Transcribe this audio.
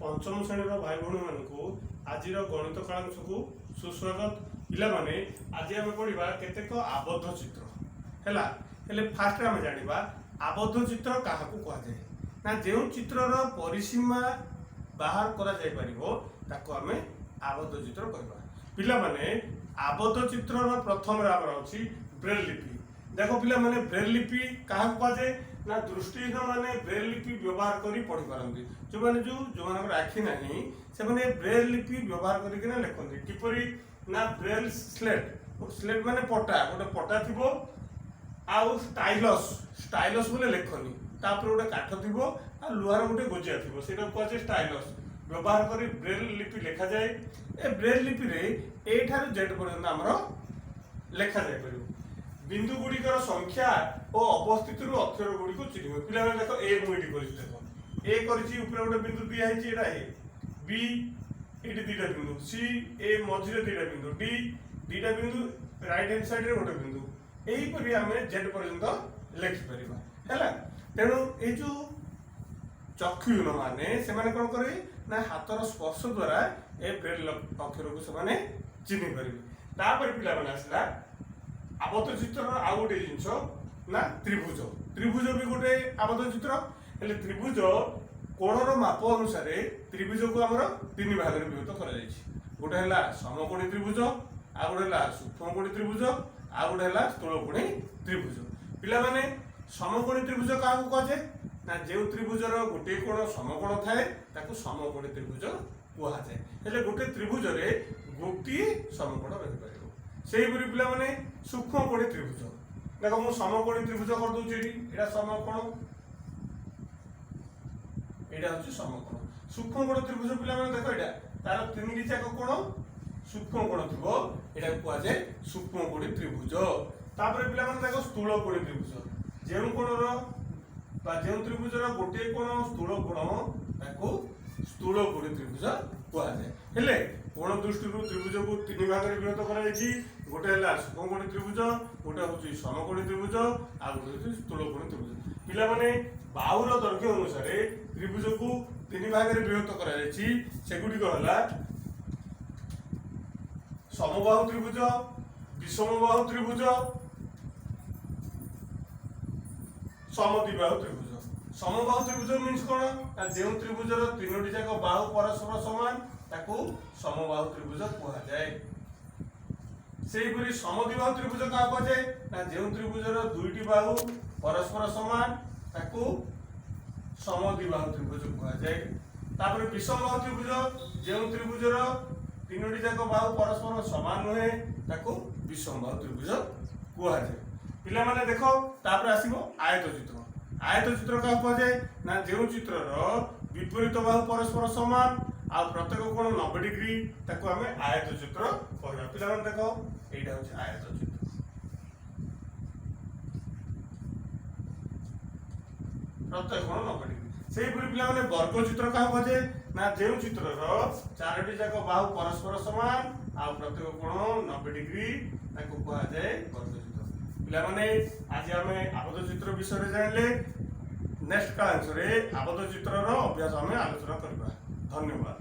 ପଞ୍ଚମ ଶ୍ରେଣୀର ଭାଇ ଭଉଣୀମାନଙ୍କୁ ଆଜିର ଗଣିତ କାଳାଂଶକୁ ସୁସ୍ୱାଗତ। ପିଲାମାନେ, ଆଜି ଆମେ ପଢ଼ିବା କେତେକ ଆବଦ୍ଧ ଚିତ୍ର। ହେଲା, ହେଲେ ଫାଷ୍ଟ ଆମେ ଜାଣିବା ଆବଦ୍ଧ ଚିତ୍ର କାହାକୁ କୁହାଯାଏ ନା, ଯେଉଁ ଚିତ୍ରର ପରିସୀମା ବାହାର କରାଯାଇପାରିବ, ତାକୁ ଆମେ ଆବଦ୍ଧ ଚିତ୍ର କହିବା। ପିଲାମାନେ, ଆବଦ୍ଧ ଚିତ୍ରର ପ୍ରଥମରେ ଆମର ଅଛି ବ୍ରେଲ୍ ଲିପି। ଦେଖ ପିଲାମାନେ, ବ୍ରେଲ୍ ଲିପି କାହାକୁ କୁହାଯାଏ ନା, ଦୃଷ୍ଟିହୀନ ମାନେ ବ୍ରେଲ୍ ଲିପି ବ୍ୟବହାର କରି ପଢ଼ିପାରନ୍ତି। ଯେଉଁମାନେ ଯେଉଁମାନଙ୍କର ଆଖି ନାହିଁ, ସେମାନେ ବ୍ରେଲ୍ ଲିପି ବ୍ୟବହାର କରିକିନା ଲେଖନ୍ତି। କିପରି ନା, ବ୍ରେଲ୍ ସ୍ଲେଟ୍, ସ୍ଲେଟ୍ ମାନେ ପଟା, ଗୋଟେ ପଟା ଥିବ ଆଉ ଷ୍ଟାଇଲସ୍, ଷ୍ଟାଇଲସ୍ ବୋଲେ ଲେଖନି, ତାପରେ ଗୋଟେ କାଠ ଥିବ ଆଉ ଲୁହାର ଗୋଟେ ଗୋଜିଆ ଥିବ, ସେଇଟାକୁ କୁହାଯାଏ ଷ୍ଟାଇଲସ୍। ବ୍ୟବହାର କରି ବ୍ରେଲ୍ ଲିପି ଲେଖାଯାଏ। ଏ ବ୍ରେଲ୍ ଲିପିରେ ଏ ଠାରୁ ଜେଡ୍ ପର୍ଯ୍ୟନ୍ତ ଆମର ଲେଖାଯାଇପାରିବ। ବିନ୍ଦୁ ଗୁଡ଼ିକର ସଂଖ୍ୟା ଓ ଅବସ୍ଥିତିରୁ ଅକ୍ଷର ଗୁଡ଼ିକୁ ଚିହ୍ନିବ। ପିଲାମାନେ ଦେଖ, ଏ ମୁଁ ଏଇଠି କରିଛି। ଦେଖ, ଏ କରିଛି, ଉପରେ ଗୋଟେ ବିନ୍ଦୁ ଦିଆହେଇଛି, ଏଇଟା ଏ। ବି, ଏଇଠି ଦିଟା ବିନ୍ଦୁ। ସି, ଏ ମଝିରେ ଦିଟା ବିନ୍ଦୁ। ଡି, ଦିଟା ବିନ୍ଦୁ, ରାଇଟ୍ ହ୍ୟାଣ୍ଡ ସାଇଡ୍ରେ ଗୋଟେ ବିନ୍ଦୁ। ଏହିପରି ଆମେ ଜେଡ୍ ପର୍ଯ୍ୟନ୍ତ ଲେଖିପାରିବା। ହେଲା, ତେଣୁ ଏଇ ଯୋଉ ଚକ୍ଷୁହୀନ ମାନେ, ସେମାନେ କ'ଣ କରିବେ ନା, ହାତର ସ୍ପର୍ଶ ଦ୍ୱାରା ଏ ବ୍ରେଲ୍ ଅକ୍ଷରକୁ ସେମାନେ ଚିହ୍ନି ପାରିବେ। ତାପରେ ପିଲାମାନେ ଆସିଲା ଆବଦ୍ଧ ଚିତ୍ରର ଆଉ ଗୋଟେ ଜିନିଷ ନା ତ୍ରିଭୁଜ। ତ୍ରିଭୁଜ ବି ଗୋଟେ ଆବଦ୍ଧ ଚିତ୍ର। ହେଲେ ତ୍ରିଭୁଜ କୋଣର ମାପ ଅନୁସାରେ ତ୍ରିଭୁଜକୁ ଆମର ତିନି ଭାଗରେ ବିଭକ୍ତ କରାଯାଇଛି। ଗୋଟେ ହେଲା ସମକୋଣୀ ତ୍ରିଭୁଜ, ଆଉ ଗୋଟେ ହେଲା ସୂକ୍ଷ୍ମକୋଣୀ ତ୍ରିଭୁଜ, ଆଉ ଗୋଟେ ହେଲା ସ୍ଥୂଳକୋଣୀ ତ୍ରିଭୁଜ। ପିଲାମାନେ, ସମକୋଣୀ ତ୍ରିଭୁଜ କାହାକୁ କୁହାଯାଏ ନା, ଯେଉଁ ତ୍ରିଭୁଜର ଗୋଟିଏ କୋଣ ସମକୋଣ ଥାଏ, ତାକୁ ସମକୋଣୀ ତ୍ରିଭୁଜ କୁହାଯାଏ। ହେଲେ ଗୋଟେ ତ୍ରିଭୁଜରେ ଗୋଟିଏ ସମକୋଣ ରହିପାରିବ। ସେହିପରି ପିଲାମାନେ, ସୂକ୍ଷ୍ମକୋଣୀ ତ୍ରିଭୁଜ। ଦେଖ, ମୁଁ ସମକୋଣୀ ତ୍ରିଭୁଜ କରିଦଉଛି ଏଠି। ଏଇଟା ସମକୋଣ, ଏଇଟା ହଉଛି ସମକୋଣ। ସୂକ୍ଷ୍ମକୋଣ ତ୍ରିଭୁଜ ପିଲାମାନେ ଦେଖ, ଏଇଟା ତାର ତିନିଟି ଯାକ କୋଣ ସୂକ୍ଷ୍ମକୋଣ ଥିବ, ଏଟାକୁ କୁହାଯାଏ ସୂକ୍ଷ୍ମକୋଣୀ ତ୍ରିଭୁଜ। ତାପରେ ପିଲାମାନେ ଦେଖ, ସ୍ଥୂଳକୋଣୀ ତ୍ରିଭୁଜ। ଯେଉଁ କୋଣର ବା ଯେଉଁ ତ୍ରିଭୁଜର ଗୋଟିଏ କୋଣ ସ୍ଥୂଳ କୋଣ, ତାକୁ ସ୍ଥୂଳକୋଣୀ ତ୍ରିଭୁଜ କୁହାଯାଏ। ହେଲେ କୋଣ ଦୃଷ୍ଟିରୁ ତ୍ରିଭୁଜକୁ ତିନି ଭାଗରେ ବିଭକ୍ତ କରାଯାଇଛି। ଗୋଟେ ହେଲା ସୂକ୍ଷ୍ମକୋଣୀ ତ୍ରିଭୁଜ, ଗୋଟେ ହଉଛି ସମକୋଣୀ ତ୍ରିଭୁଜ, ଆଉ ଗୋଟେ ହଉଛି ସ୍ଥୂଳକୋଣୀ ତ୍ରିଭୁଜ। ପିଲାମାନେ, ବାହୁର ଦୈର୍ଘ୍ୟ ଅନୁସାରେ ତ୍ରିଭୁଜକୁ ତିନି ଭାଗରେ ବିଭକ୍ତ କରାଯାଇଛି। ସେଗୁଡ଼ିକ ହେଲା ସମବାହୁ ତ୍ରିଭୁଜ, ବିଷମବାହୁ ତ୍ରିଭୁଜ, ସମଦ୍ୱିବାହୁ ତ୍ରିଭୁଜ। ସମବାହୁ ତ୍ରିଭୁଜ ମିନ୍ସ କ'ଣ ନା, ଯେଉଁ ତ୍ରିଭୁଜର ତିନୋଟି ଯାକ ବାହୁ ପରସ୍ପର ସମାନ, ତାକୁ ସମବାହୁ ତ୍ରିଭୁଜ କୁହାଯାଏ। ସେହିପରି ସମଦ୍ୱିବାହୁ ତ୍ରିଭୁଜ କାହାକୁ କୁହାଯାଏ ନା, ଯେଉଁ ତ୍ରିଭୁଜର ଦୁଇଟି ବାହୁ ପରସ୍ପର ସମାନ, ତାକୁ ସମଦ୍ୱିବାହୁ ତ୍ରିଭୁଜ କୁହାଯାଏ। ତାପରେ ବିଷମବାହୁ ତ୍ରିଭୁଜ, ଯେଉଁ ତ୍ରିଭୁଜର ତିନୋଟି ଯାକ ବାହୁ ପରସ୍ପର ସମାନ ନୁହେଁ, ତାକୁ ବିଷମବାହୁ ତ୍ରିଭୁଜ କୁହାଯାଏ। ପିଲାମାନେ ଦେଖ, ତାପରେ ଆସିବ ଆୟତ ଚିତ୍ର। ଆୟତ ଚିତ୍ର କାହାକୁ କୁହାଯାଏ ନା, ଯେଉଁ ଚିତ୍ରର ବିପରୀତ ବାହୁ ପରସ୍ପର ସମାନ ଆଉ ପ୍ରତ୍ୟେକ କୋଣ 90 ଡିଗ୍ରୀ, ତାକୁ ଆମେ ଆୟତ ଚିତ୍ର କହିବା। ପିଲାମାନେ ଦେଖ, ଏଇଟା ହଉଛି ଆୟତ ଚିତ୍ର। ପ୍ରତ୍ୟେକ କୋଣ 90 ଡିଗ୍ରୀ। ସେହିପରି ପିଲାମାନେ, ବର୍ଗ ଚିତ୍ର କାହାକୁ କୁହାଯାଏ ନା, ଯେଉଁ ଚିତ୍ରର ଚାରୋଟି ଯାକ ବାହୁ ପରସ୍ପର ସମାନ ଆଉ ପ୍ରତ୍ୟେକ କୋଣ 90 ଡିଗ୍ରୀ, ତାକୁ କୁହାଯାଏ ବର୍ଗ ଚିତ୍ର। ପିଲାମାନେ, ଆଜି ଆମେ ଆବଦ୍ଧ ଚିତ୍ର ବିଷୟରେ ଜାଣିଲେ। ନେକ୍ସଟ କ୍ଲାସରେ ଆବଦ୍ଧ ଚିତ୍ରର ଅଭ୍ୟାସ ଆମେ ଆଲୋଚନା କରିବା। ଧନ୍ୟବାଦ।